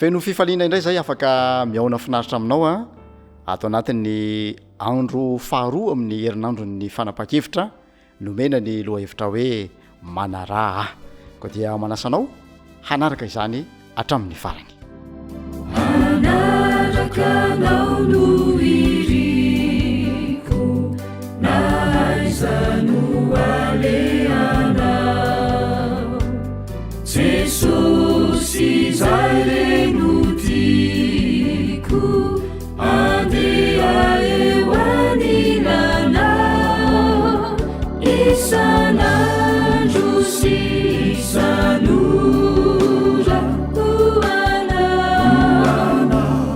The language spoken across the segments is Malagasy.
Feno fifaliana indray izay afaka mihaona finaritra aminao a, ato anatin'ny andro faharoa amin'ny herinandron'ny fanapahan-kevitra Nomena ny lohahevitra hoe Manaraha ahy. Koa dia manasa anao hanaraka izany hatramin'ny farany. Hanaraka anao no iriko na aiza no alehanao Jesosy izay re no tiako Andeha eo anilanao isan'andro sy isan'ora ho anao,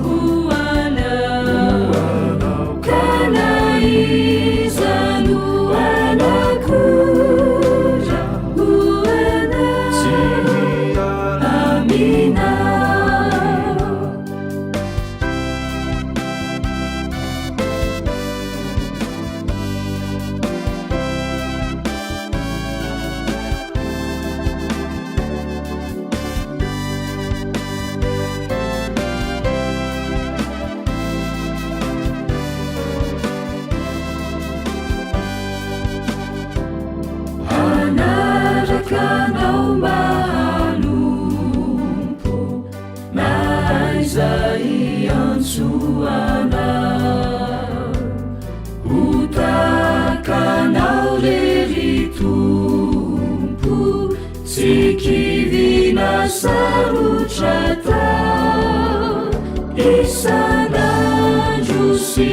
ho anao ka na iza no anakora ho anao aminao. Hanaraka anao mba hanompo Na aiza iantsoanao Ho tahaka anao re ry Tompo Tsy kivy na sarotra atao Isan'andro sy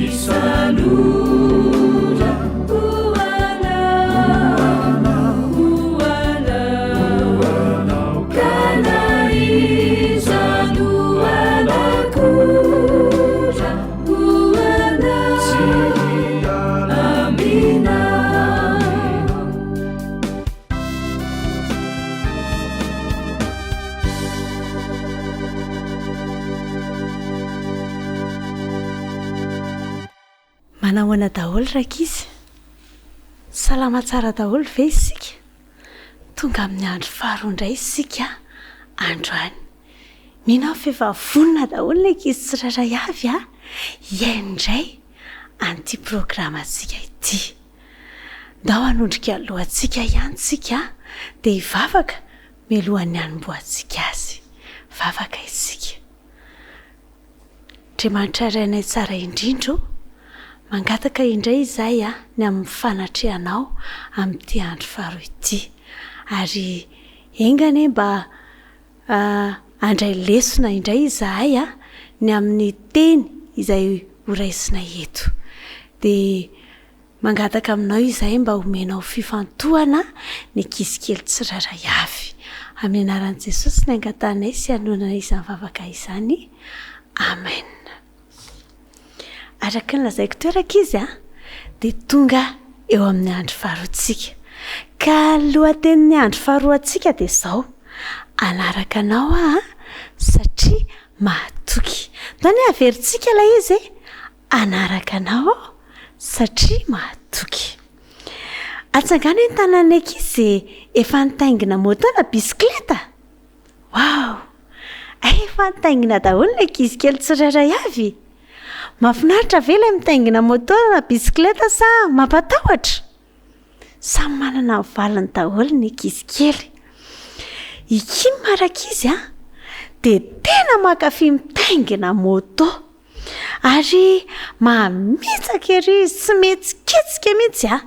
isan'ora Ho anao, ho anao Ka na iza no anakora ho anao aminao. Manahoana daholo rankizy? Salama tsara daholo ve isika? Tonga amin'ny andro faharoa indray isika androany. Mino aho fa efa vonona daholo ny ankizy tsirairay avy hihaino indray an'ity programantsika ity. Ndao hanondrika lohantsika ihany isika dia hivavaka mialohan'ny hanombohantsika azy. Vavaka isika. Andriamanitra Rainay tsara indrindra o, mangataka indray izahay ny amin'ny fanatrehanao amin'ity andro faharoa ity. Ary enga anie mba handray lesona indray izahay ny amin'ny teny izay horaisinay eto. Dia Mangataka aminao izahay mba homenao fifantohana ny ankizy kely tsirairay avy. Amin'ny anaran'i Jesosy ny angatahanay sy anonanay izany vavaka izany. Amen. Araka ny lazaiko teo rankizy a, dia tonga eo amin'ny andro faharoantsika. Ka ny lohatenin'ny andro faharoantsika dia izao, Hanaraka anao aho satria mahatoky. Ndao anie averintsika ilay izy e! Hanaraka anao aho satria mahatoky. Atsangano ny tanan'ny ankizy izay efa nitaingina moto na bisikileta. Waouh! Efa nitaingina daholo ny ankizy kely tsirairay avy. Mahafinaritra ve ilay mitaingina moto na bisikileta sa mampatahotra? Samy manana ny valiny daholo ny ankizy kely. I Kim rankizy a, dia tena mankafy mitaingina moto. Ary mamitsaka ery izy tsy mihetsiketsika mihitsy a,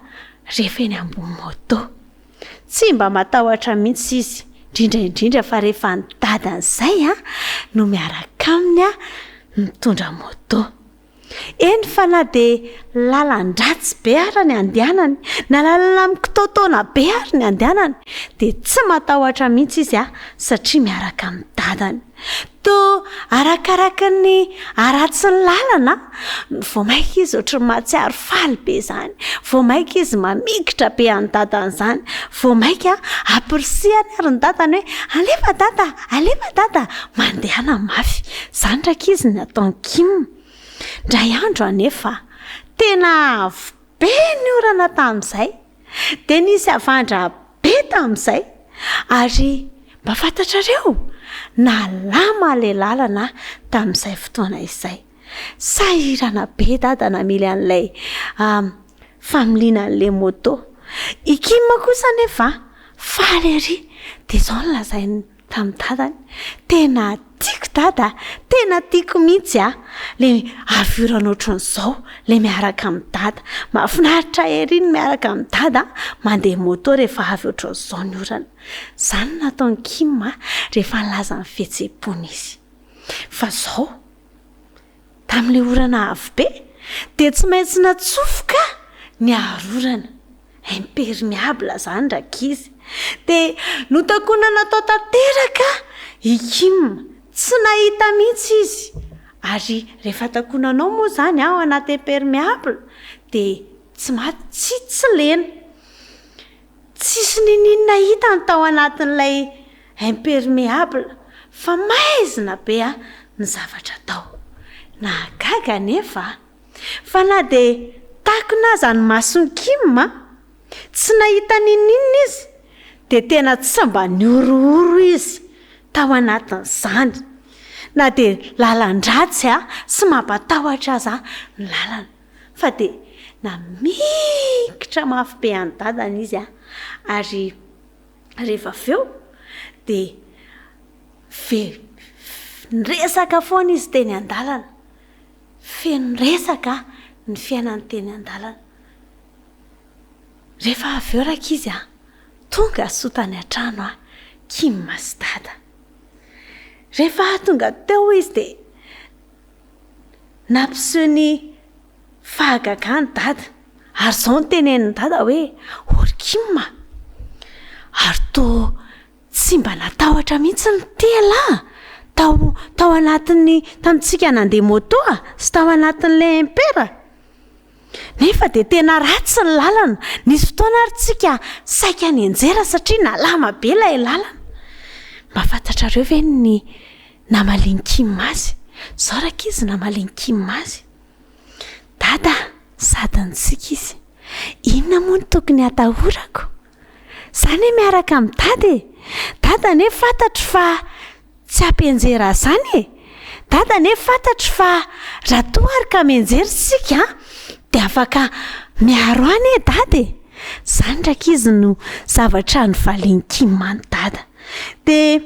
rehefa eny ambony moto. Tsy mba matahotra mihitsy izy, indrindra indrindra fa rehefa ny dadany izay a, no miaraka aminy a, mitondra moto. Eny fa na dia lalan-dratsy be ara ny andehanany, na lalana mikitaotaona be ary ny andehanany, dia tsy matahotra mihitsy izy satria miaraka amin'ny dadany. Toa arakaraka ny haratsin'ny lalana no vao mainka izy ohatry ny mahatsiaro faly be izany, vao mainka izy mamikitra be an'i dadany izany, vao mainka ampirisihany ary ny dadany hoe alefa dada, alefa dada, mandehana mafy. Izany rankizy ny ataon'i Kim. Indray andro anefa, tena avo be ny orana tamin'izay, dia nisy havandra be tamin'izay. Ary mba fantatrareo? Nalama ilay lalana tamin'izay fotoana izay. Sahirana be Dada namily an'ilay familiana an'ilay moto. I Kim kosa anefa faly ery dia izao no lazainy tamin'i dadany, Tena tiako Dada a! Tena tiako mihitsy a! Ilay avy orana ohatran'izao, ilay miaraka amin'i Dada. Mahafinaritra ery ny miaraka amin'i Dada mandeha moto rehefa avy ohatran'izao ny orana. Izany no nataon'i Kim rehefa nilaza ny fihetseham-pony izy. Fa izao, tamin'ilay orana avy be, dia tsy maintsy natsofoka ny aro-orana. Imperméable izany rankizy. Dia notakonana tao tanteraka i Kim. Tsy nahita mihitsy izy. Ary rehefa takonanao moa izany ao anaty imperméable dia tsy maty, tsy tsy lena. Tsisy niniana hitany tao anatin'ilay imperméable fa maizina be ny zavatra tao. Nahagaga anefa fa na dia takona aza ny mason'i Kim, tsy nahita n'inon'inona izy, dia tena tsy mba nihorohoro izy tao anatin'izany, na dia lalan-dratsy sy mampatahotra aza ny lalana. Fa dia namikitra mafy be an'i dadany izy ary rehefa avy eo dia ve- niresaka foana izy teny an-dalana. Feno resaka ny fiainany teny an-dalana. Rehefa avy eo rankizy a, tonga soa tany an-trano a, Kim sy Dada. Rehefa tonga teo izy dia nampiseho ny fahagagany Dada. Ary izao no tenenin'i Dada hoe, O ry Kim a, ary toa Tsy mba natahotra mihitsy ny tela a! Tao tao anatin'ny tamintsika nandeha moto a! Sy tao anatin'ilay impera. Nefa dia tena ratsy ny lalana. Nisy fotoana ary tsika saika nianjera satria nalama be ilay lalana. Mba fantatrareo ve ny namalian'i Kim azy? Izao rankizy namalian'i Kim azy. Dada a! Sady nitsiky izy. Inona moa no tokony hatahorako? Za anie miaraka amin'i Dada e! Dada anie fantatro fa tsy hampianjera azany e! Dada anie fantatro fa raha toa ary ka mianjera isika an, dia afaka miaro ahy anie Dada e! Zany rankizy no zavatra novalian'i Kim an'i Dada. Dia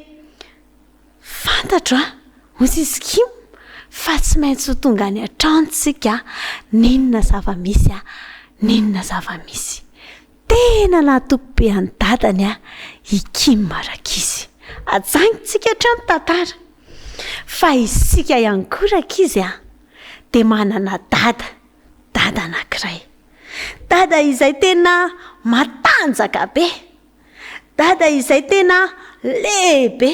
fantatro an, hoy izy Kim, fa tsy maintsy ho tonga any an-trano tsika n'inona zava-misy an, n'inona zava-misy. Tena nahatoky be an'i dadany i Kim rankizy. Ajanontsika hatreo ny tantara. Fa isika ihany koa rankizy a, dia manana dada, dada anankiray. Dada izay tena matanjaka be. Dada izay tena lehibe.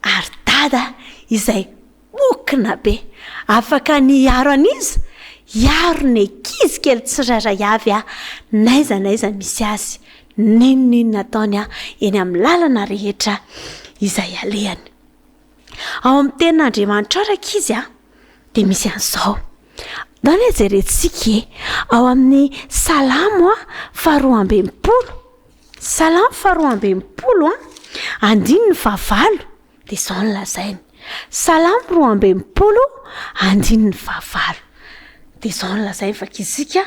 Ary dada izay Bokona be! Afaka ny hiaro an'iza? Hiaro ny ankizy kely tsirairay avy aho, n'aiza n'aiza misy azy, n'inon'inona ataony eny amin'ny lalana rehetra izay alehany. Ao amin'ny Tenin'Andriamanitra ao rankizy a, dia misy an'izao. Ndao anie jerentsika e! Ao amin'ny Salamo faharoa 62, Salamo faharoa 62 a, andininy fahavalo. Dia izao no lazainy, Salamo 62, andininy fahavalo. Dia izao no lazainy, Vakisika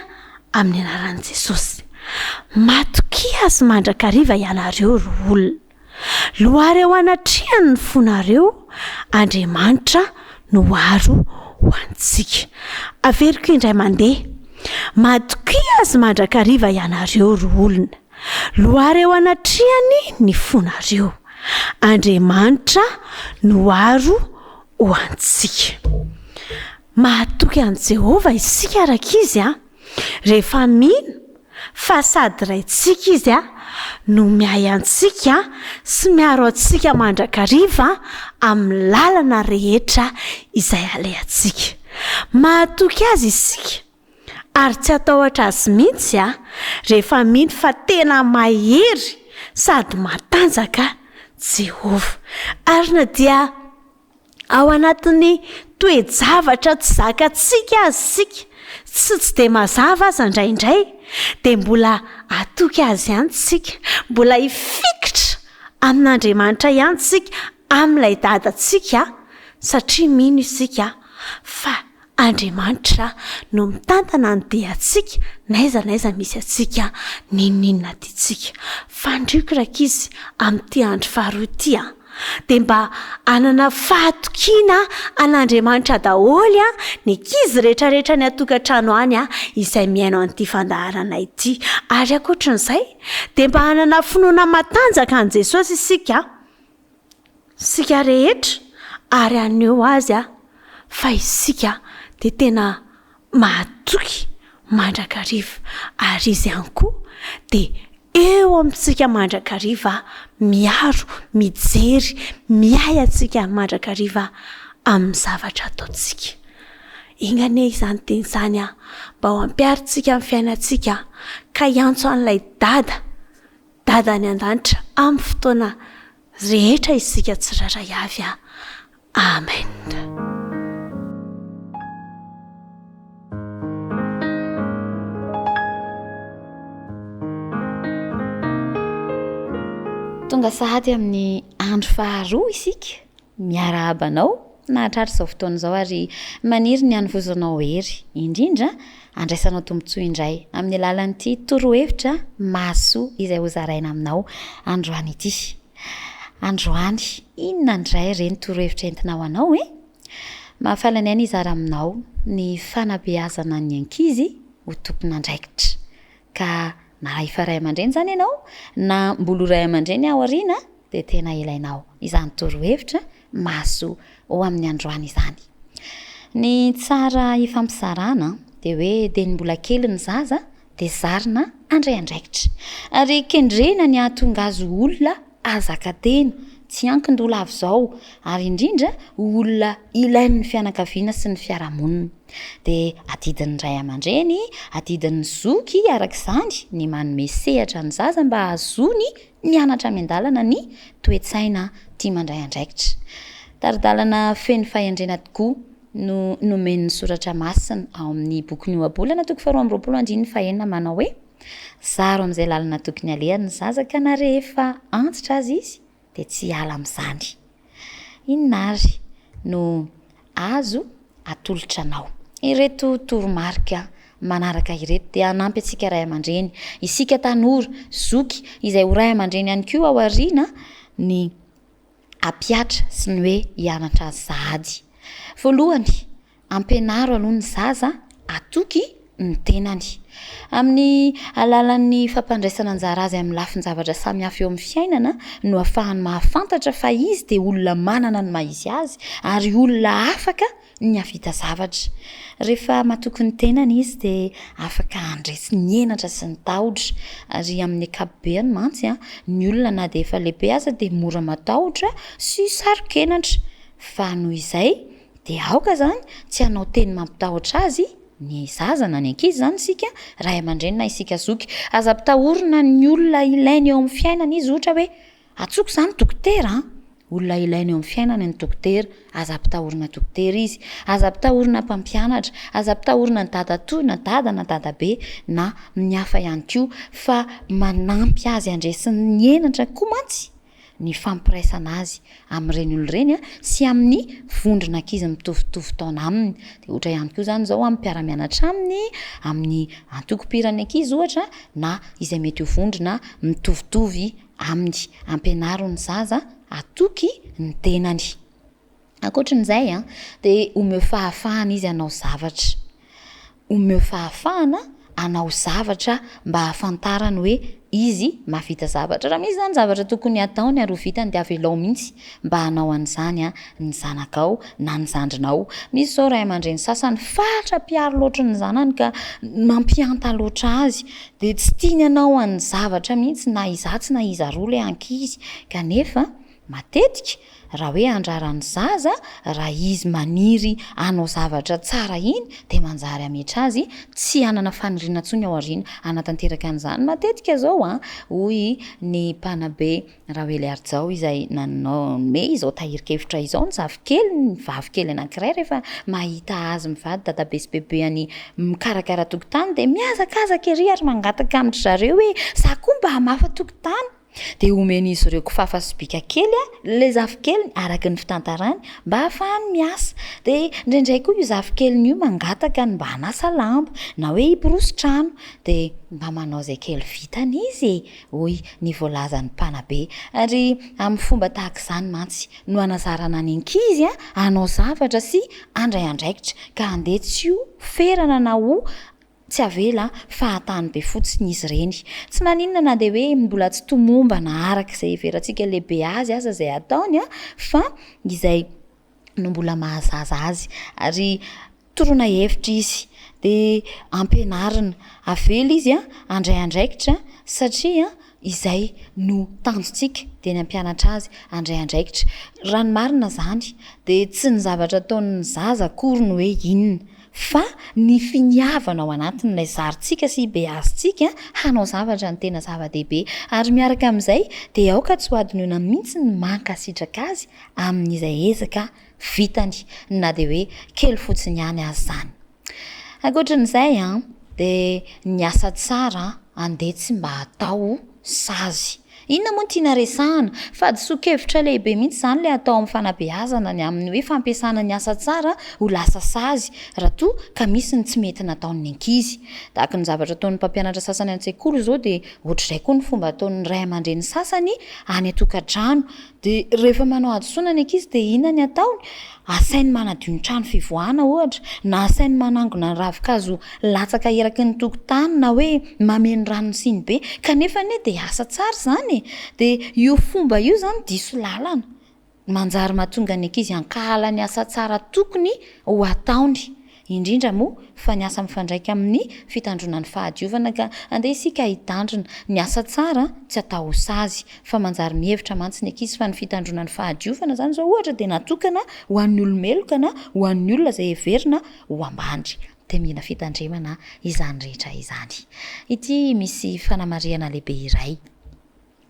amin'ny anaran'i Jesosy. Matokia Azy mandrakariva ianareo, ry olona. Loary eo anatrehany ny fonareo, Andriamanitra no aro ho antsika. Averiko indray mandeha, Matokia Azy mandrakariva ianareo, ry olona. Loary eo anatrehany ny fonareo. Andriamanitra no aro ho antsika. Mahatoky an'i Jehovah isika, rankizy a, rehefa mino fa sady Raintsika izy no miahy antsika sy miaro antsika mandrakariva amin'ny lalana rehetra izay alehantsika. Mahatoky azy isika Ary tsy hatahotra azy mihitsy aho rehefa mino fa tena mahery sady matanjaka Jehovah. Ary na dia ao anatin'ny toe-javatra tsy zakantsika aza isika, sy tsy dia mazava aza indraindray, dia mbola hatoky azy ihany isika, mbola hifikitra amin'Andriamanitra ihany isika. amin'ilay dadantsika satria mino isika fa Andriamanitra no mitantana ny diantsika n'aiza n'aiza misy antsika n'inon'inona tiantsika. Fandriako rankizy amin'ity andro faharoa ity an! Dia mba hanana fahatokiana an'Andriamanitra daholo ny ankizy rehetrarehetra any an-tokantrano any izay mihaino an'ity fandaharana ity. Ary ankoatran'izay dia mba hanana finoana matanjaka an'i Jesosy isika. Isika rehetra ary haneho Azy fa isika dia tena mahatoky mandrakariva ary Izy ihany koa dia eo amintsika mandrakariva miaro, mijery, miahy antsika mandrakariva amin'ny zavatra ataontsika. Enga anie izany teny izany mba ho ampiharintsika amin'ny fiainantsika ka hiantso an'ilay Dada Dada any an-danitra amin'ny fotoana rehetra isika tsirairay avy a. Amen. Tonga sahady amin'ny andro faharoa isika. Miarahaba anao nahatratra izao fotoana izao ary maniry ny hanovozanao hery, indrindra handraisanao tombontsoa indray amin'ny alalan'ity torohevitra mahasoa izay hozaraina aminao androany ity. Androany, inona indray re ny torohevitra entina ho anao e? Mahafaly anay ny hizara aminao ny fanabeazana ny ankizy ho tompon'andraikitra. Ka na efa ray aman-dreny izany ianao na mbola ho ray aman-dreny aoriana dia tena ilainao izany torohevitra mahasoa ho amin'ny androany izany. Ny tsara ifampizarana dia hoe dieny mbola kely ny zaza dia zarina handray andraikitra. Ary kendrena ny hahatonga azy ho olona hahazaka tena, tsy hiankin-doha lava izao, ary indrindra ho olona ilain'ny fianakaviana sy ny fiarahamonina. Dia adidin'ny ray aman-dreny, adidin'ny zoky araka izany ny manome sehatra ny zaza mba hahazoany mianatra miandalana ny toe-tsaina tia mandray andraikitra. Tari-dalana feno fahendrena tokoa no nomen'ny Soratra Masina ao amin'ny bokin'ny Ohabolana toko faharoa amby 20 andininy fahenina manao hoe, Zaro amin'izay lalana tokony alehany ny zaza ka na rehefa antitra aza izy dia tsy hiala amin'izany. Inona àry no azo atolotra anao? Ireto toromarika manaraka ireto dia hanampy antsika ray aman-dreny, isika tanora, zoky, izay ho ray aman-dreny ihany koa ao aoriana, ny hampihatra sy ny hoe hianatra azy sahady. Voalohany, Ampianaro aloha ny zaza hatoky ny tenany. Amin'ny alalan'ny fampandraisana anjara azy amin'ny lafin-javatra samihafa eo amin'ny fiainana no ahafahany mahafantatra fa izy dia olona manana ny maha izy azy ary olona afaka ny hahavita zavatra. Rehefa matoky ny tenany izy dia afaka handresy ny henatra sy ny tahotra. Ary amin'ny ankapobeany mantsy, ny olona na dia efa lehibe aza dia mora matahotra sy saro-kenatra. Fa noho izay Dia aoka izany tsy hanao teny mampitahotra azy ny zaza na ny ankizy izany isika ray aman-dreny na isika zoky. Aza ampitahorina ny olona ilainy eo amin'ny fiainana izy ohatra hoe antsoiko izany dokotera an! Olona ilainy eo amin'ny fiainana ny dokotera, aza ampitahorina dokotera izy. Aza ampitahorina mpampianatra, aza ampitahorina ny dadatoa na dada na dadabe na ny hafa ihany koa fa manampy azy handresy ny henatra koa mantsy ny fampiraisana azy amin'ireny olona ireny sy amin'ny vondrona ankizy mitovitovy taona aminy. Dia ohatra ihany koa izany izao amin'ny mpiara-mianatra aminy, amin'ny antokom-pihiran'ny ankizy ohatra, na izay mety ho vondrona mitovitovy aminy. Ampianaro ny zaza hatoky ny tenany. Ankoatran'izay dia omeo fahafahana izy hanao zavatra. Omeo fahafahana hanao zavatra mba hahafantarany hoe izy mahavita zavatra. Raha misy izany zavatra tokony hataony ary ho vitany dia avelao mihitsy mba hanao an'izany ny zanakao na ny zandrinao. Misy izao ray aman-dreny sasany fatra mpiaro loatra ny zanany ka mampihanta loatra azy dia tsy tiany hanao an'ny zavatra mihitsy na izatsy na izaroa ilay ankizy kanefa Matetika, raha hoe handrara ny zaza, raha izy maniry hanao zavatra tsara iny, dia manjary hametra azy tsy hanana faniriana intsony ao aoriana hanatanteraka an'izany. Matetika izao an, hoy ny mpanabe Rahoeliarijao izay nanome izao tahirin-kevitra izao, ny zafikeliny, ny vavikely anankiray rehefa mahita azy mivady dadabe sy bebeany mikarakara tokotany dia mihazakazaka ery ary mangataka amin-dry zareo hoe za koa mba hamafa tokotany. Dia omen'izy ireo kifafa sy bika kely ilay zafikeliny araka ny fitantarany mba hahafahany miasa. Dia indraindray koa io zafikeliny io mangataka ny mba hanasa lamba na hoe hiborosy trano. Dia mba manao izay kely vitany izy e! hoy ny voalazan'ny mpanabe. Ary amin'ny fomba tahaka izany mantsy no hanazarana ny ankizy hanao zavatra sy handray andraikitra ka handeha tsy ho ferana na ho Tsy avela fahatany be fotsiny izy ireny. Tsy maninona na dia hoe mbola tsy tomombana araka izay heverantsika lehibe azy aza izay ataony fa izay no mbola mahazaza azy. Ary toroana hevitra izy, dia ampianarina. Avela izy handray andraikitra satria izay no tanjontsika dia ny hampianatra azy handray andraikitra. Raha ny marina izany dia tsy ny zavatra ataon'ny zaza akory no hoe inona Fa ny finiavana ao anatin'ilay zarintsika sy beazintsika hanao zavatra no tena zava-dehibe. Ary miaraka amin'izay dia aoka tsy ho adinoina mihitsy ny mankasitraka azy amin'izay ezaka vitany na dia hoe kely fotsiny ihany aza izany. Ankoatran'izay dia ny asa tsara andeha tsy mba atao sazy. Inona moa no tiana resahana? Fahadisoan-kevitra lehibe mihitsy izany ilay atao amin'ny fanabeazana ny amin'ny hoe fampiasana ny asa tsara ho lasa sazy raha toa ka misy ny tsy mety nataon'ny ankizy. Tahaka ny zavatra ataon'ny mpampianatra sasany an-tsekoly izao dia ohatr'izay koa ny fomba ataon'ny ray aman-dreny sasany any an-tokantrano. Dia rehefa manao hadisoana ny ankizy dia inona ny ataony? Asainy manadio ny trano fivoahana ohatra, na asainy manangona ny ravinkazo latsaka eraky ny tokotany na hoe mameno rano ny sinibe, kanefa anie dia asa tsara izany e! Dia io fomba io izany diso lalana, manjary mahatonga ny ankizy hankahala ny asa tsara tokony ho ataony. Indrindra moa fa ny asa mifandraika amin'ny fitandroana ny fahadiovana ka andeha isika hitandrina. Ny asa tsara tsy atao ho sazy fa manjary mihevitra mantsy ny ankizy fa ny fitandroana ny fahadiovana izany izao ohatra dia natokana ho an'ny olo-meloka na ho an'ny olona izay heverina ho ambany. Dia mila fitandremana izany rehetra izany. Ity misy fanamarihana lehibe iray.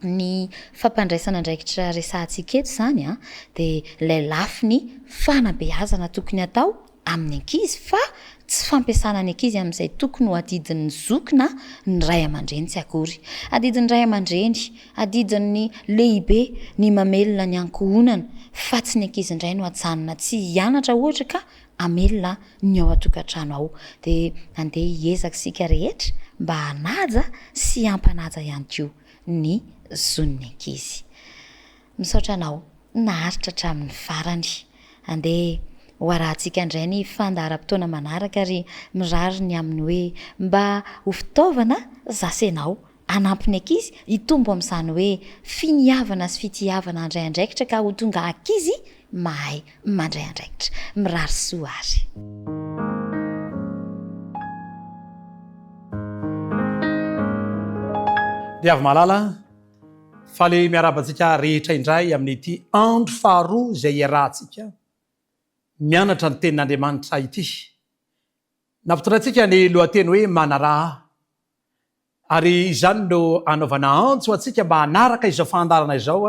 Ny fampandraisana andraikitra resahantsika eto izany dia ilay lafiny fanabeazana tokony hatao amin'ny ankizy fa tsy fampiasana ny ankizy amin'izay tokony ho adidin'ny zoky na ny ray aman-dreny tsy akory. Adidin'ny ray aman-dreny, adidin'ny lehibe ny mamelona ny ankohonana fa tsy ny ankizy indray no ajanona tsy hianatra ohatra ka hamelona ny ao an-tokantrano ao. Dia andeha hiezaka isika rehetra mba hanaja sy hampanaja ihany koa ny zon'ny ankizy. Misaotra anao naharitra hatramin'ny farany. Andeha ho arahantsika indray ny fandaharam-potoana manaraka ary mirary ny amin'ny hoe mba ho fitaovana zasenao hanampy ny ankizy hitombo amin'izany hoe finiavana sy fitiavana handray andraikitra ka ho tonga ankizy mahay mandray andraikitra. Mirary soa ary. Ry hava-malala, faly miarahaba antsika rehetra indray amin'ity andro faharoa izay iarahantsika mianatra ny Tenin'Andriamanitra ity. Nampitondraintsika ny lohateny hoe Manaraha Ahy. Ary izany no anaovana antso antsika mba hanaraka izao fandaharana izao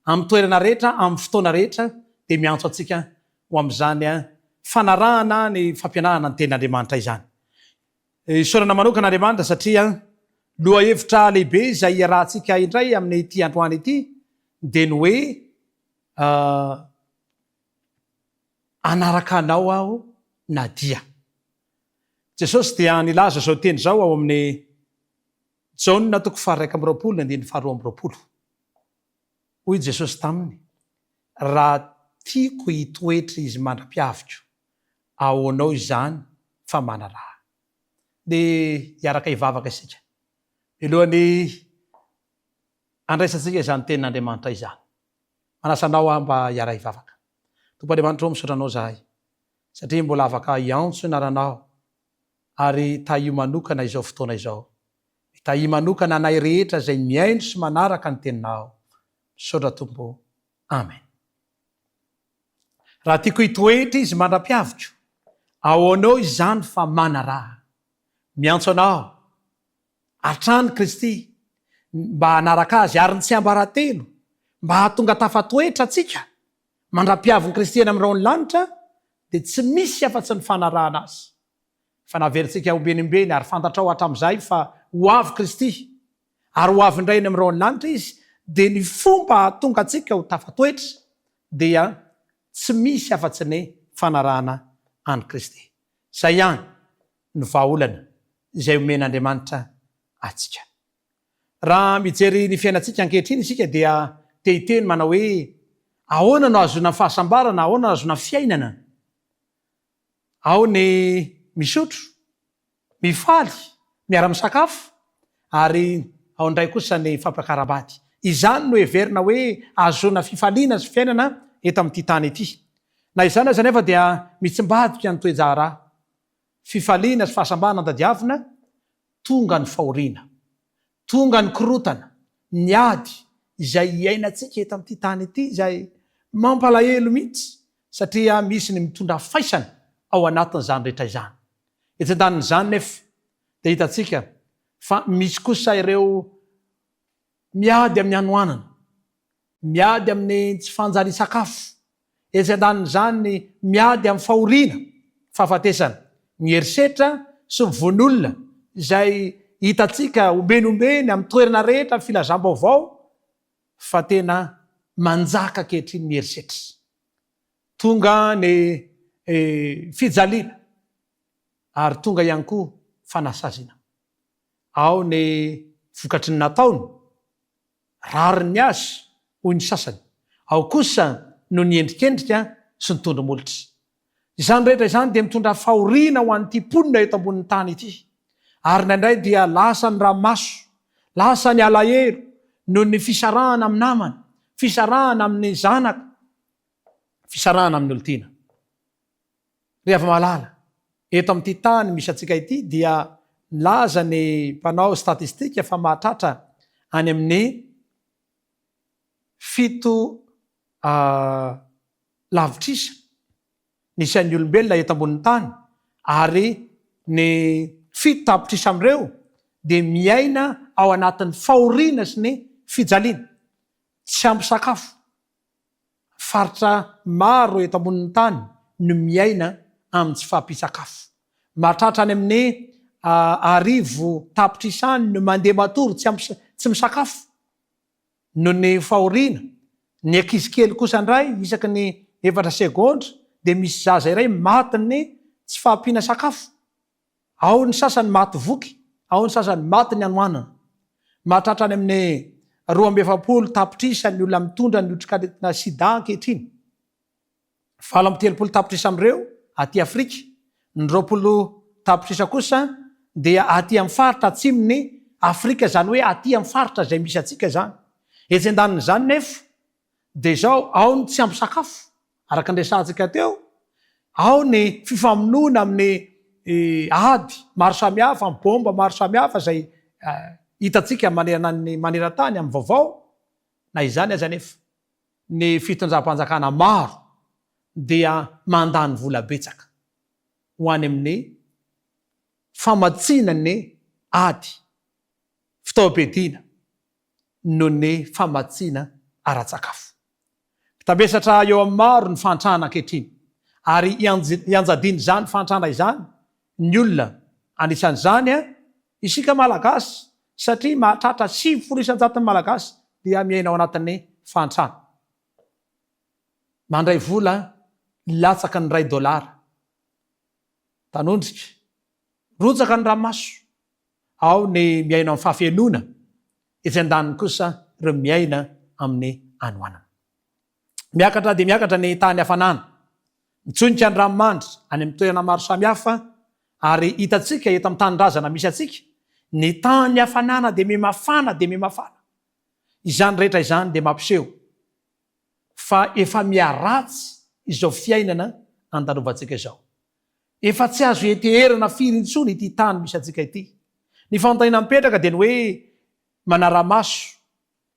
amin'ny toerana rehetra, amin'ny fotoana rehetra, dia miantso antsika ho amin'izany fanarahana ny fampianarana ny Tenin'Andriamanitra izany. Isaorana manokana Andriamanitra satria lohahevitra lehibe izay iarahantsika indray amin'ity androany ity dia ny hoe Hanaraka anao aho na dia. Jesosy dia nilaza izao teny izao ao amin'ny Jaona toko faha-21 andininy faha-22. Hoy Jesosy taminy, Raha tiako hitoetra izy mandra-piaviko, ahoanao izany fa manaraha. Dia hiaraka hivavaka isika mialohan'ny handraisantsika izany tenin'Andriamanitra izany. Manasa anao aho mba hiara-hivavaka. Tompo Andriamanitra ô, misaotra Anao izahay satria mbola afaka hiantso ny anaranao ary tahio manokana izao fotoana izao. Mitahia manokana anay rehetra izay mihaino sy manaraka ny teninao. Misaotra Tompo. Amen. Raha tiako hitoetra izy mandra-piaviko, ahoanao izany fa manaraha. Miantso anao hatrany Kristy mba hanaraka Azy ary ny tsiambaratelo mba hahatonga tafatoetra antsika mandra-piavin'i Kristy any amin'ny rahon'ny lanitra dia tsy misy afa-tsy ny fanarahana Azy. Efa naverintsika ombenimbeny ary fantatrao hatramin'izay fa ho avy Kristy. Ary ho avy indray eny amin'ny rahon'ny lanitra Izy, dia ny fomba hahatonga antsika ho tafatoetra dia tsy misy afa-tsy ny fanarahana an'i Kristy. Izay ihany no vahaolana izay omen'Andriamanitra antsika. Raha mijery ny fiainantsika ankehitriny isika dia te hiteny manao hoe, ahoana no ahazoana fahasambarana, ahoana no ahazoana fiainana? Ao ny misotro, mifaly, miara-misakafo ary ao indray kosa ny fampiakaram-bady. Izany no heverina hoe ahazoana fifaliana sy fiainana eto amin'ity tany ity. Na izany aza anefa dia mitsimbadika ny toe-jaharaha. Fifaliana sy fahasambarana tadiavina, tonga ny fahoriana. Tonga ny korontana, ny ady izay iainantsika eto amin'ity tany ity izay mampalahelo mihitsy satria misy ny mitondra faisana ao anatin'izany rehetra izany. Etsy andanin'izany nefa dia hitantsika fa misy kosa ireo miady amin'ny hanoanana, miady amin'ny tsy fanjarian-tsakafo, etsy andanin'izany miady amin'ny fahoriana, fahafatesana, ny herisetra sy ny vono olona izay hitantsika omeny omeny amin'ny toerana rehetra amin'ny filazam-baovao fa tena manjaka ankehitriny ny herisetra. Tonga ny fijaliana ary tonga ihany koa fanasaziana. Ao ny vokatry ny nataony, rariny ny azy, hoy ny sasany. Ao kosa no niendrikendrika sy nitondro molotra. Izany rehetra izany dia mitondra fahoriana ho an'ity mponina eto ambonin'ny tany ity. Ary indraindray dia lasa ny ranomaso, lasa ny alahelo noho ny fisarahana amin'ny namana, fisarahana amin'ny zanaka, fisarahana amin'ny olon-tiana. Ry hava-malala, eto amin'ity tany misy antsika ity dia nilaza ny mpanao statistika fa mahatratra any amin'ny 7 lavitrisa ny isan'ny olombelona eto ambonin'ny tany ary ny 7 tapitrisa amin'ireo dia miaina ao anatin'ny fahoriana sy ny fijaliana, tsy ampy sakafo. Faritra maro eto ambonin'ny tany no miaina amin'ny tsy fahampian-tsakafo. Mahatratra any amin'ny 1000 tapitrisa any no mandeha matory tsy ampy tsy misakafo noho ny fahoriana. Ny ankizy kely kosa indray isaky ny efatra segondra dia misy zaza iray matin'ny tsy fahampiana sakafo. Ao ny sasany maty voky, ao ny sasany maty ny hanoanana. Mahatratra any amin'ny 42 tapitrisa ny olona mitondra ny otrikaretina sida ankehitriny. 38 tapitrisa amin'ireo aty Afrika, ny 20 tapitrisa kosa dia aty amin'ny faritra atsimon'i Afrika, izany hoe aty amin'ny faritra izay misy antsika izany. Etsy andanin'izany nefa dia izao, ao ny tsy ampy sakafo, araka ny resahantsika teo, ao ny fifamonoana amin'ny ady maro samihafa, amin'ny baomba maro samihafa izay hitantsika manerana ny maneran-tany amin'ny vaovao, na izany aza anefa, ny fitondram-panjakana maro dia mandany vola betsaka ho any amin'ny famatsiana ny ady, fitaovam-piadiana noho ny famatsiana ara-tsakafo. Mitambesatra eo amin'ny maro ny fahantrana ankehitriny ary ianjadian'izany fahantrana izany ny olona, anisan'izany isika Malagasy satria mahatratra 90 isan-jaton'ny Malagasy dia miaina ao anatin'ny fahantrana. Mandray vola latsaka ny iray dolara. Tanondrika, rotsaka ny ranomaso. Ao ny miaina amin'ny fahafenoana, etsy andaniny kosa ireo miaina amin'ny hanoanana. Miakatra dia miakatra ny tahan'ny hafanana. Mitsonika ny ranomandry any amin'ny toerana maro samihafa ary hitantsika eto amin'ny tanindrazana misy antsika, ny tahan'ny hafanana dia mihamafana dia mihamafana. Izany rehetra izany dia mampiseho fa efa miharatsy izao fiainana andalovantsika izao. Efa tsy azo ianteherana firy intsony ity tany misy antsika ity. Ny fanontaniana mipetraka dia ny hoe manara-maso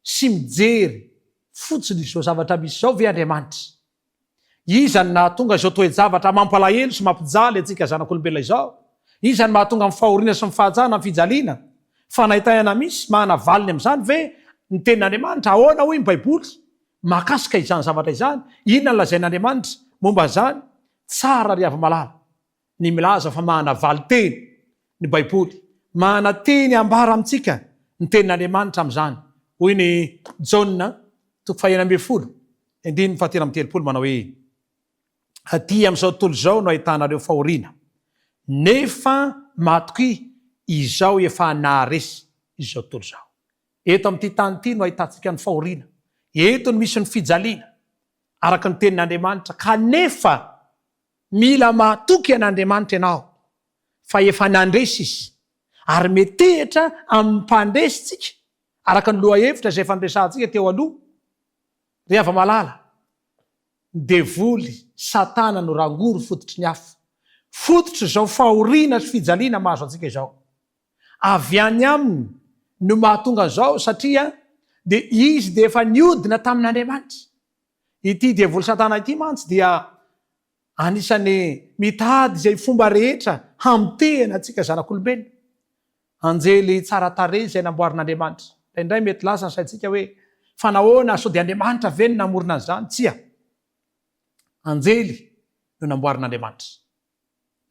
sy mijery fotsiny izao zavatra misy izao ve Andriamanitra? Iza no nahatonga izao toe-javatra mampalahelo sy mampijaly antsika zanak'olombelona izao? Iza no mahatonga ny fahoriana sy ny fahajana, ny fijaliana? Fanaintainana misy? Manana valiny amin'izany ve ny Tenin'Andriamanitra? Ahoana hoy ny Baiboly mahakasika izany zavatra izany? Inona no lazain'Andriamanitra momba an'izany? Tsara ry hava-malala ny milaza fa manana valin-teny ny Baiboly. Manana teny ambara amintsika. Ny tenin'Andriamanitra amin'izany. Hoy ny Jaona toko faha-16, andininy fahatelo amby 30 manao hoe, Aty amin'izao tontolo izao no ahitanareo fahoriana, nefa matokia, Izaho efa naharesy izao tontolo izao. Eto amin'ity tany ity no ahitantsika ny fahoriana, eto no misy ny fijaliana, araka ny tenin'Andriamanitra, kanefa mila matoky an'Andriamanitra ianao fa efa nandresy Izy, ary metehitra amin'ny mpandresy tsika, araka ny lohahevitra izay efa noresahantsika teo aloha, ry hava-malala, ny devoly, satana no rangory fototry ny afo, fototr'izao fahoriana sy fijaliana mahazo antsika izao. Avy any aminy no mahatonga an'izao satria dia izy dia efa niodina tamin'Andriamanitra. Ity devoly satana ity mantsy dia anisan'ny mitady izay fomba rehetra hamotehana antsika zanak'olombelona. Anjely tsara tarehy izay namboarin'Andriamanitra. Indraindray mety lasa ny saintsika hoe, fa nahoana, sao dia Andriamanitra ve no namorona an'izany? Tsia. Anjely no namboarin'Andriamanitra.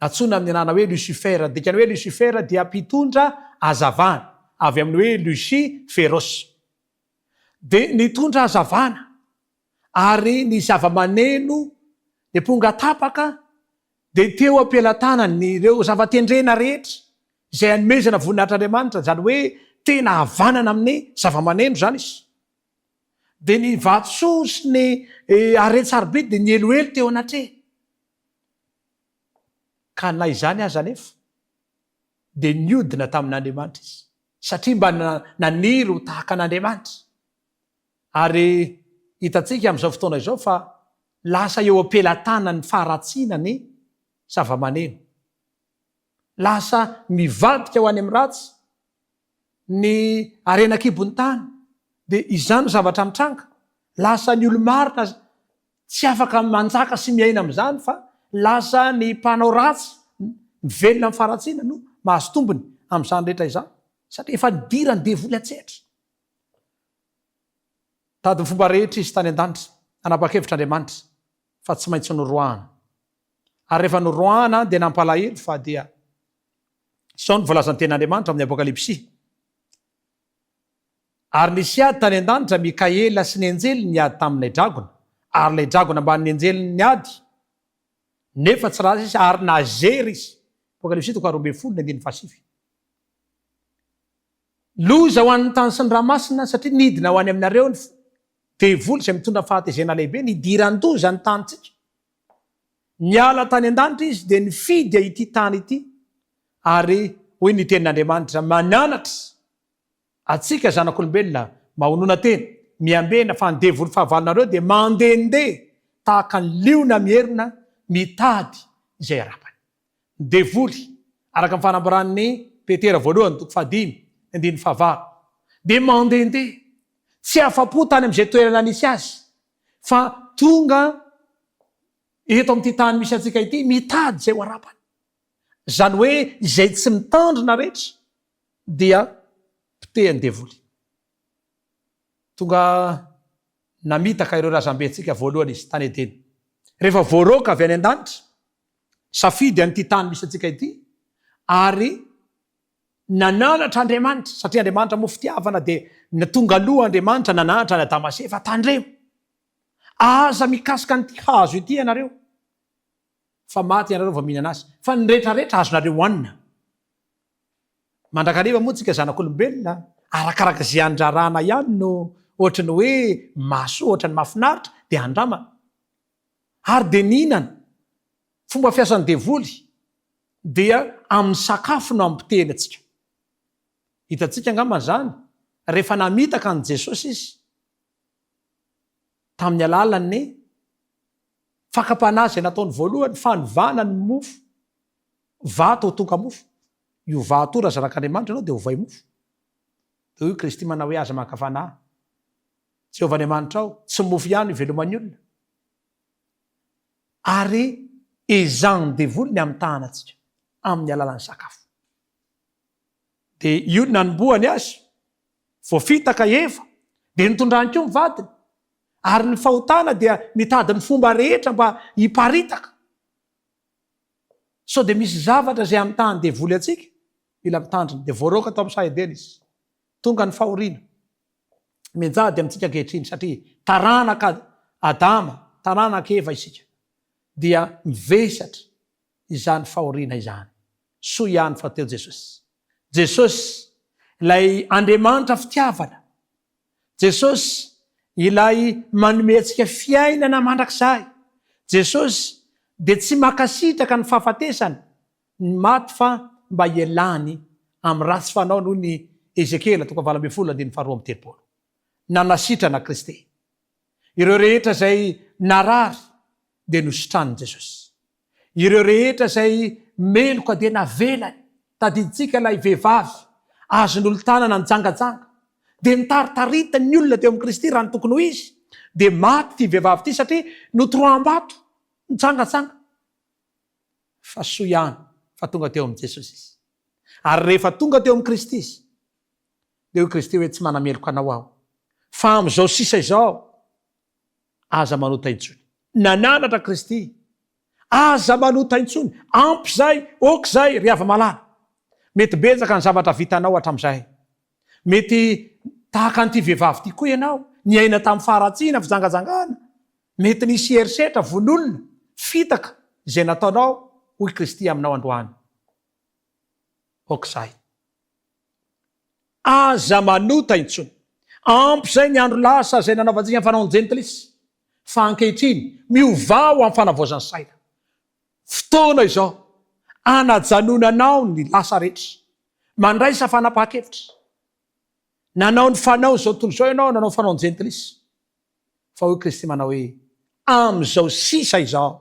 Antsoina amin'ny anarana hoe Lucifer. Ny dikan'ny hoe Lucifer dia mpitondra hazavana, avy amin'ny hoe Luci feros. Dia nitondra hazavana, ary ny zava-maneno, ny amponga tapaka, dia teo am-pelatanany ireo zava-tendrena rehetra izay hanomezana voninahitr'Andriamanitra, izany hoe tena havanana amin'ny zava-maneno izany izy. Dia ny vatosoa sy ny haren-tsarobidy dia nieloelo teo anatrehany. Ka na izany aza anefa, dia niodina tamin'Andriamanitra izy, satria mba naniry ho tahaka an'Andriamanitra. Ary hitantsika amin'izao fotoana izao fa lasa eo am-pelatanan'ny faharatsiana ny zava-maneno. Lasa mivadika ho any amin'ny ratsy ny harena an-kibon'ny tany. Dia izany no zavatra mitranga. Lasa ny olo-marina tsy afaka manjaka sy miaina amin'izany fa lasa ny mpanao ratsy mivelona amin'ny faharatsiana no mahazo tombony amin'izany rehetra izany satria efa nidiran'ny devoly an-tsehatra. Tady ny fomba rehetra izy tany an-danitra nanapa-kevitra Andriamanitra fa tsy maintsy noroahana. Ary rehefa noroahana dia nampalahelo fa dia izao no voalazan'ny tenin'Andriamanitra amin'ny Apokalypsy, Ary nisy ady tany an-danitra, Mikaela sy ny anjeliny niady tamin'ilay dragona, ary ilay dragona mbamin'ny anjeliny niady, nefa tsy ratsy izy, ary nazera izy. Apokalypsy toko faharoambinifolo ny andininy fahasivy. Loza ho an'ny tany sy ny ranomasina, satria nidina ho any aminareo ny devoly izay mitondra fahatezena lehibe, nidiran-doza ny tanintsika. Niala tany an-danitra izy dia nifidy ity tany ity, ary hoy ny tenin'Andriamanitra, mananatra Antsika zanak'olombelona, mahonona tena, miambena fa ny devoly fahavalonareo dia mandehandeha tahaka ny liona mierona mitady izay harapany. Ny devoly, araka ny fanambaran'i Petera voalohany toko fahadimy andininy fahavalo, dia mandehandeha, tsy afa-po tany amin'izay toerana nisy azy, fa tonga eto amin'ity tany misy antsika ity mitady izay ho harapany. Izany hoe izay tsy mitandrina rehetra dia potehan'ny devoly. Tonga namitaka ireo razambentsika voalohany izy tany Edena. Rehefa voaroaka avy any an-danitra, safidy an'ity tany misy antsika ity, ary nananatra Andriamanitra, satria Andriamanitra moa fitiavana, dia tonga aloha Andriamanitra nananatra an'i Adama sy Eva, tandremo, aza mikasika an'ity hazo ity ianareo, fa maty ianareo vao mihinana azy, fa ny rehetrarehetra azonareo hohanina. Mandrakariva moa tsika zanak'olombelona arakaraka izay andrarana ihany no ohatry ny hoe mahasoa, ohatry ny mahafinaritra dia andramana. Ary dia nihinana. Fomba fiasan'ny devoly dia amin'ny sakafo no ampotehiny antsika. Hitantsika angamba izany rehefa namitaka an'i Jesosy izy tamin'ny alalan'ny fakam-panahy izay nataony voalohany, fanovana ny mofo Vato ho tonga mofo. Io vato io raha zanak'Andriamanitra ianao dia ovay mofo. Dia hoy Kristy manao hoe aza maka fanahy. Jehovah Andriamanitrao, tsy mofo ihany no iveloman'ny olona. Ary ezahan'ny devoly ny hamitahana antsika amin'ny alalan'ny sakafo. Dia io no nanombohany azy. Voafitaka Eva, dia nitondrany koa ny vadiny. Ary ny fahotana dia mitady ny fomba rehetra mba hiparitaka. Sao dia misy zavatra izay hamitahan'ny devoly antsika? Mila mitandrina. Dia voaroaka tao amin'ny saha Edena izy. Tonga ny fahoriana mianjady amintsika ankehitriny satria taranaka Adama, taranaka Eva isika dia mivesatra izany fahoriana izany. Soa ihany fa teo Jesosy. Jesosy ilay Andriamanitra fitiavana. Jesosy ilay manome antsika fiainana mandrakizay. Jesosy dia tsy mankasitraka ny fahafatesana ny maty fa mba hialany amin'ny ratsy fanao noho ny Ezekiela toko 18 andininy faharoa 32. Nanasitrana Kristy. Ireo rehetra izay narary dia nositranin'i Jesosy. Ireo rehetra izay meloka dia navelany. Tadidintsika ilay vehivavy azon'olon-tanana nijangajanga. Dia nitaritaritany ny olona teo amin'i Kristy raha ny tokony ho izy. Dia maty ity vehivavy ity satria notoroaham-bato, nijangajanga. Fa soa ihany fa tonga teo amin'i Jesosy izy. Ary rehefa tonga teo amin'i Kristy izy, dia hoy Kristy hoe tsy manameloka anao aho, fa amin'izao sisa izao Aza manota intsony. Nananatra Kristy. Aza manota intsony. Ampy izay, ok izay, ry hava-malala. Mety betsaka ny zavatra vitanao hatramin'izay. Mety tahaka an'ity vehivavy ity koa ianao, niaina tamin'ny faharatsiana, fijangajangana. Mety nisy herisetra, vono olona, fitaka izay nataonao, hoy Kristy aminao androany. Ok izay. Aza manota intsony. Ampy izay ny andro lasa izay nanaovantsika ny fanaon'ny jentilisa. Fa ankehitriny, miovà ho amin'ny fanavaozan'ny saina. Fotoana izao anajanonanao ny lasa rehetra. Mandraisa fanapahan-kevitra. Nanao ny fanao izao tontolo izao ianao, nanao ny fanaon'ny jentilisa. Fa hoy Kristy manao hoe, Amin'izao sisa izao,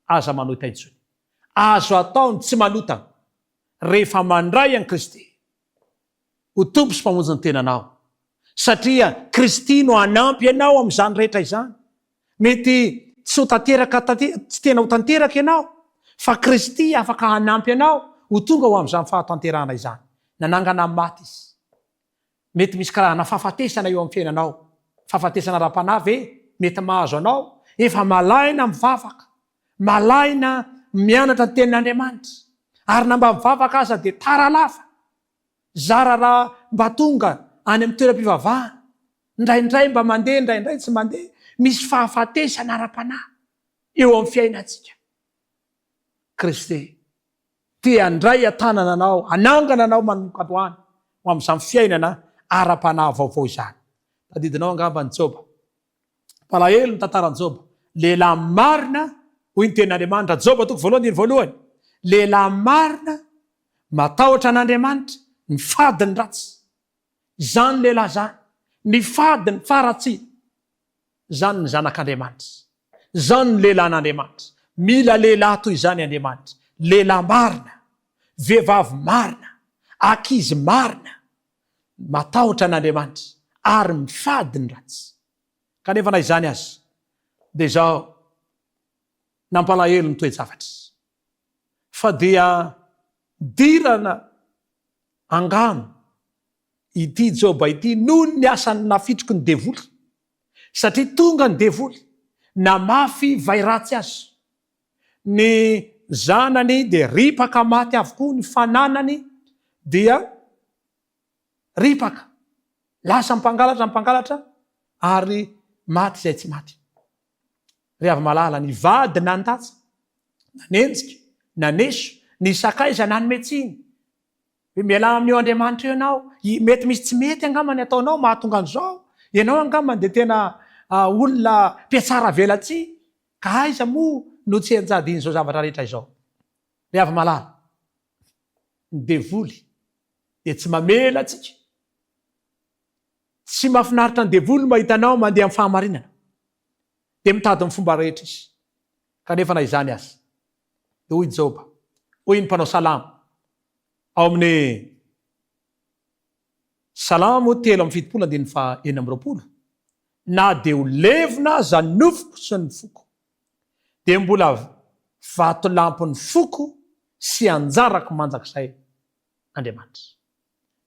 aza manota intsony. Azo atao ny tsy manota rehefa mandray an'i Kristy ho Tompo sy Mpamonjy ny tenanao, satria Kristy no hanampy anao amin'izany rehetra izany. Mety tsy ho tanteraka tsy tena ho tanteraka ianao, fa Kristy afaka hanampy anao ho tonga ho amin'izany fahatanterahana izany. Nanangana ny maty Izy. Mety misy karazana fahafatesana eo amin'ny fiainanao. Fahafatesana ara-panahy ve mety mahazo anao? Efa malaina mivavaka, malaina mianatra ny Tenin'Andriamanitra, ary na mba mivavaka aza dia tara lava. Zara raha mba tonga any amin'ny toeram-pivavahana. Indraindray mba mandeha, indraindray tsy mandeha. Misy fahafatesana ara-panahy eo amin'ny fiainantsika. Kristy te handray an-tanana anao, hanangana anao manomboka androany ho amin'izany fiainana ara-panahy vaovao izany. Tadidinao angamba an'i Joba. Mampalahelo ny tantaran'i Joba. Lehilahy marina, hoy ny tenin'Andriamanitra, Joba toko voalohany andininy voalohany, lehilahy marina, matahotra an'Andriamanitra, mifady ny ratsy. Izany lehilahy izany, nifady ny faharatsiana. Izany ny zanak'Andriamanitra. Izany ny lehilahin'Andriamanitra. Mila lehilahy toy izany Andriamanitra. Lehilahy marina, vehivavy marina, ankizy marina, matahotra an'Andriamanitra ary mifady ny ratsy. Kanefa na izany aza, dia izao nampalahelo ny toe-javatra, fa dia dirana angano ity Joba ity noho ny asany nafitroky ny devoly, satria tonga ny devoly namafy vay ratsy azy, ny zanany dia ripaka maty avokoa, ny fananany dia ripaka, lasa mpangalatra ny mpangalatra ary maty izay tsy maty. Ry hava-malala, ny vady nandatsa, nanenjika, naneso, ny sakaiza nanome tsiny, Hoe mialà amin'io Andriamanitra io ianao, mety misy tsy mety angamba ny ataonao mahatonga an'izao, ianao angamba dia tena olona mpiatsara velatsihy, ka aiza moa no tsy ianjadian'izao zavatra rehetra izao. Ry hava-malala, ny devoly dia tsy mamela antsika. Tsy mahafinaritra ny devoly ny mahita anao mandeha amin'ny fahamarinana. Dia mitady ny fomba rehetra izy. Kanefa na izany aza, dia hoy Joba, hoy ny mpanao salamo, Ao amin'ny Salamo 73 andininy faha 26, Na dia ho levona aza ny nofoko sy ny foko, dia mbola vatolampin'ny foko sy anjarako mandrakizay Andriamanitra.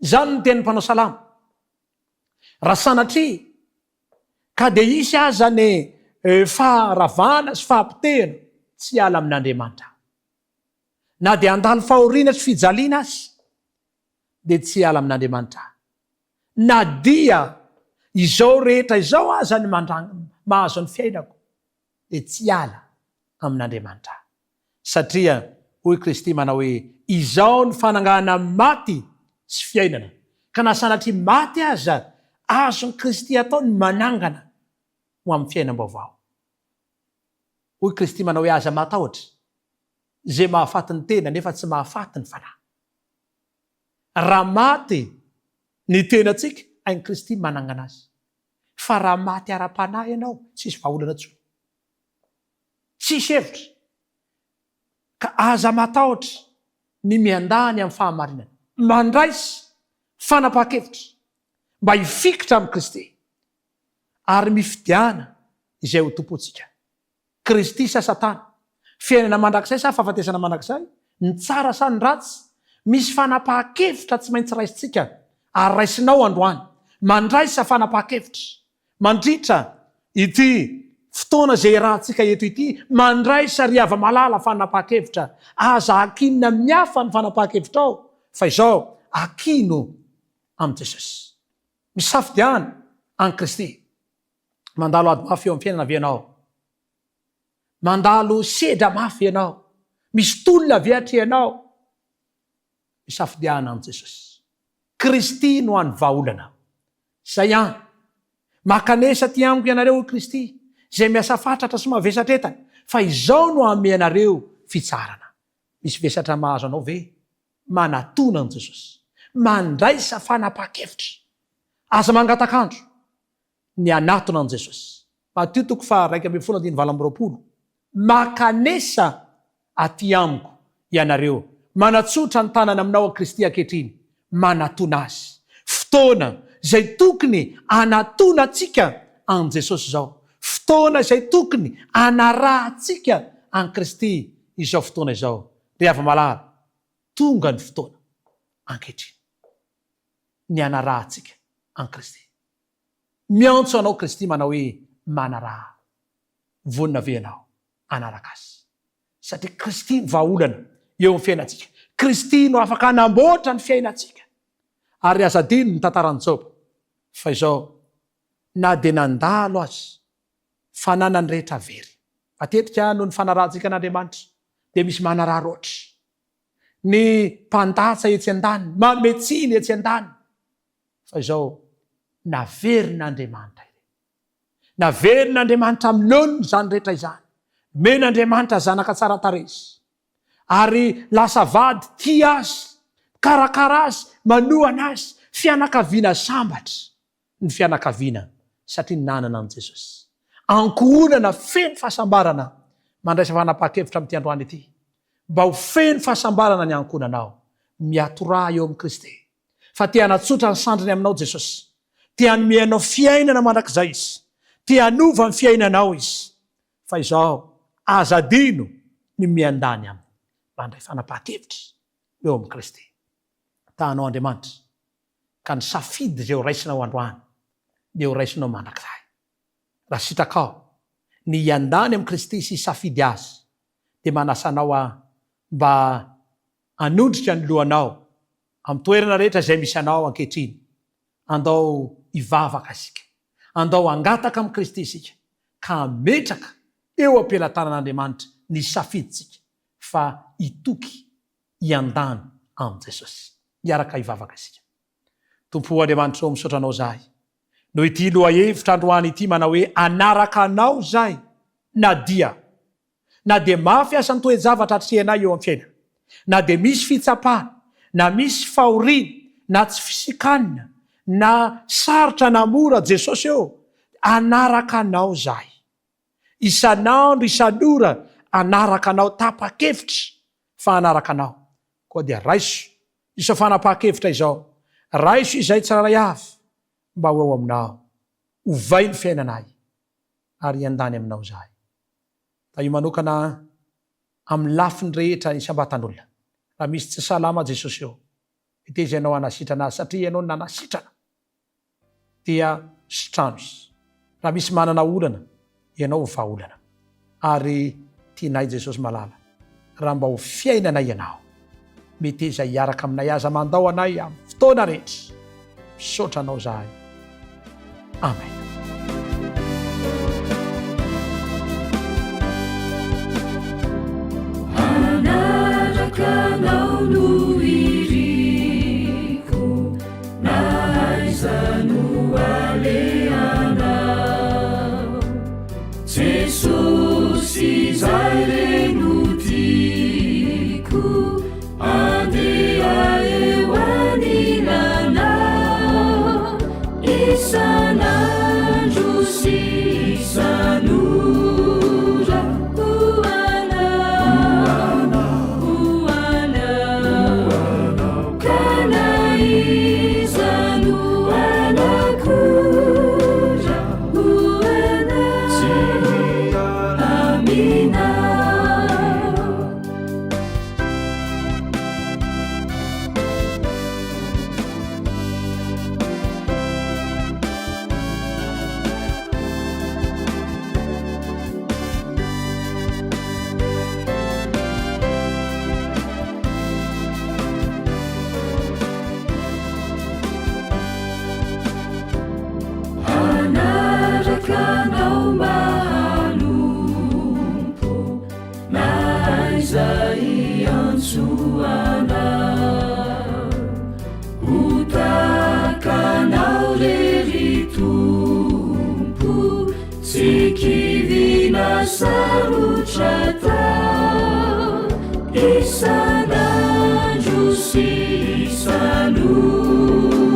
Izany no tenin'ny mpanao salamo. Raha sanatria ka dia hisy aza ny faharavana sy fahapotehana, tsy hiala amin'Andriamanitra aho. Na dia handalo fahoriana sy fijaliana aza, dia tsy hiala amin'Andriamanitra aho. Na dia izao rehetra izao aza ny mandra mahazo ny fiainako, dia tsy hiala amin'Andriamanitra aho. Satria hoy Kristy manao hoe, Izao ny fananganana maty sy fiainana. Ka na sanatria maty aza, azon'i Kristy atao ny manangana ho amin'ny fiainam-baovao. Hoy Kristy manao hoe, Aza matahotra izay mahafaty ny tena nefa tsy mahafaty ny fanahy. Raha maty ny tenantsika, hain'i Kristy manangana azy. Fa raha maty ara-panahy ianao, tsisy vahaolana intsony. Tsisy hevitra. Ka aza matahotra ny miandany amin'ny fahamarinana. Mandraisa fanapahan-kevitra mba hifikitra amin'i Kristy ary mifidiana izay ho tompontsika. Kristy sa Satana? Fiainana mandrakizay sa fahafatesana mandrakizay? Ny tsara sa ny ratsy? Misy fanapahan-kevitra tsy maintsy raisintsika ary raisinao androany. Mandraisa fanapahan-kevitra. Mandritra ity fotoana izay iarahantsika eto ity, mandraisa ry hava-malala fanapahan-kevitra. Aza akinina amin'ny hafa ny fanapahan-kevitrao fa izao, akino amin'i Jesosy. Misafidiana an'i Kristy. Mandalo ady mafy eo amin'ny fiainana ve ianao? Mandalo sedra mafy ianao? Misy tolona ve atrehanao? Misafidiana amin'i Jesosy. Kristy no hany vahaolana. Izay ihany. Mankanesa aty amiko ianareo, hoy Kristy, izay miasa fatratra sy mavesatra entana, fa izao no hanome anareo fitsaharana. Misy vesatra mahazo anao ve? Manatona an'i Jesosy. Mandraisa fanapahan-kevitra. Aza mangatak'andro. Ny hanatona an'i Jesosy. Matio toko faha 11 andininy 28, Mankanesa aty amiko ianareo, manatsotra ny tanana aminao aho Kristy ankehitriny, manatona Azy. Fotoana izay tokony hanatonantsika an'i Jesosy izao. Fotoana izay tokony hanarahantsika an'i Kristy izao fotoana izao. Ry hava-malala, tonga ny fotoana ankehitriny ny hanarahantsika an'i Kristy. Miantso anao Kristy manao hoe manaraha ahy. Vonona ve ianao hanaraka Azy? Satria Kristy no vahaolana eo amin'ny fiainantsika. Kristy no afaka hanamboatra ny fiainantsika. Ary aza adino ny tantaran'i Joba fa izao, na dia nandalo aza, fananany rehetra very. Matetika noho ny fanarahantsika an'Andriamanitra dia misy manararaotra. Ny mpandatsa etsy andaniny, manome tsiny etsy andaniny. Fa izao, naverin'Andriamanitra ireny. Naverin'Andriamanitra amin'ny laoniny izany rehetra izany. Nomen'Andriamanitra zanaka tsara tarehy izy. Ary lasa vady tia azy, mikarakara azy, manohana azy. Fianakaviana sambatra ny fianakaviana satria nanana an'i Jesosy. Ankohonana feno fahasambarana mandraisa fanapahan-kevitra amin'ity androany ity mba ho feno fahasambarana ny ankohonanao. Miatoraha eo amin'i Kristy. Fa te hanatsotra ny sandriny aminao Jesosy. Te hanome anao fiainana mandrakizay Izy. Te hanova ny fiainanao Izy. Fa izao, aza adino ny miandany Aminy. Mandray fanapahan-kevitra eo amin'i Kristy. Tahanao Andriamanitra, ka ny safidy izay ho raisinao androany dia ho raisinao mandrakizay. Raha sitrakao ny hiandany amin'i Kristy sy hisafidy Azy, dia manasa anao aho mba hanondrika ny lohanao amin'ny toerana rehetra izay misy anao ankehitriny. Andao hivavaka isika. Andao hangataka amin'i Kristy isika ka hametraka eo am-pelatanan'Andriamanitra ny safidintsika fa hitoky hiandany amin'i Jesosy. Hiaraka hivavaka isika. Tompo o Andriamanitra o, misaotra Anao izahay noho ity lohahevitra androany ity manao hoe hanaraka Anao izahay na dia Na dia mafy aza ny toe-javatra atrehinay eo amin'ny fiainana, na dia misy fitsapana, na misy fahoriana, na tsy fisikanina, na sarotra na mora, Jesosy ô, hanaraka Anao izahay. Isan'andro, isan'ora, hanaraka Anao, tapa-kevitra fa hanaraka Anao. Koa dia raiso izao fanapahan-kevitra izao, raiso izay tsirairay avy mba ho eo Aminao. Ovay ny fiainanay ary hiandany Aminao izahay. Tahio manokana amin'ny lafiny rehetra isam-batan'olona. Raha misy tsy salama Jesosy ô, meteza Ianao hanasitrana azy satria Ianao no nanasitrana dia sitrano izy. Raha misy manana olana, Ianao ho vahaolana. Ary tianay Jesosy malala raha mba ho fiainanay Ianao. Meteza hiaraka aminay aza mandao anay amin'ny fotoana rehetra. Misaotra anao zahay. Amen. Hanaraka anao no iriko na aiza no alehanao Jesosy izay re no tiako Andeha eo anilanao isan'andro sy isan'ora ho anao, ho anao, ka na iza no anakora ho anao, aminao. Hanaraka anao mba hanompo. Na aiza iantsoanao, ho takanao re ry Tompo, tsy kivy na sarotra atao, isan'andro sy isan'ora.